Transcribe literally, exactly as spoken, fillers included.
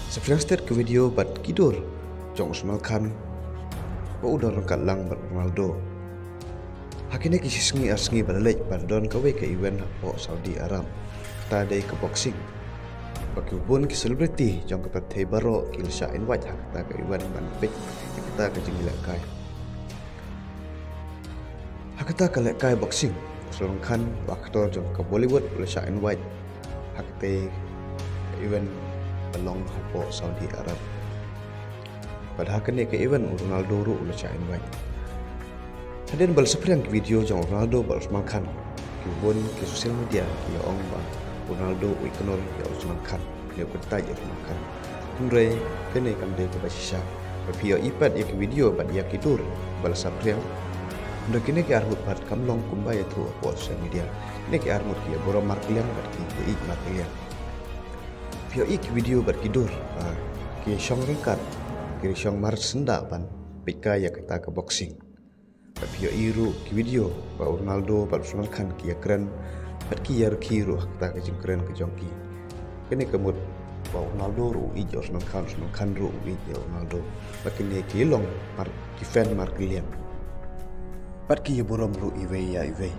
Sa pyrshang stet ka video bad ki dur jong u Salman Khan ba u don ryngkat lang bad Ronaldo. Ha kine ki shi sngi ar sngi ba la leit ba la don kawei ka event hapoh Saudi Arab, kata dei ka boxing. Ba ki bun ki celebrity jong ka pyrthei baroh ki la shah invite ha kata ka event ban peit ïa kata ka jingïalehkai. Ha kata ka lehkai boxing, u Salman Khan, u actor jong ka Bollywood, u la shah invite ha kata ka event ba long hapoh Saudi Arab. Bad ha kane ka event u Ronaldo ruh u la shah invite. Hadien ba la saphriang ki video jong u Ronaldo bad u Salman Khan, ki bun ki social media ki ïa ong ba u Ronaldo u ignore ïa u Salman Khan, ne u kyntait ïa u Salman Khan. Hynrei kane kam dei kaba shisha. Ba phi ïohi pat ïa ki video bad ïa ki dur ba la saphriang, hynrei kine ki arngut pat kam long kumba ïathuh hapoh social media. Kine ki arngut ki ïa burom markylliang bad ki ïa ïeit markylliang. Phi ïohi ki video bad ki dur, ah, ki ïa shong ryngkat, ki ïa shong mar syndah ban peit kai ïa kata ka boxing. Bad phi ïohi ruh ki video ba u Ronaldo bad u Salman Khan ki ïa kren bad ki ïa rkhie ruh ha kata ka jingkren ka jong ki. Kane ka mut ba u Ronaldo ruh u ïeit ïa u Salman Khan, u Salman Khan ruh u ïeit ïa u Ronaldo. Bad kine ki long mar, ki fan markylliang. Bad ki ïa burom ruh iwei ïa iwei.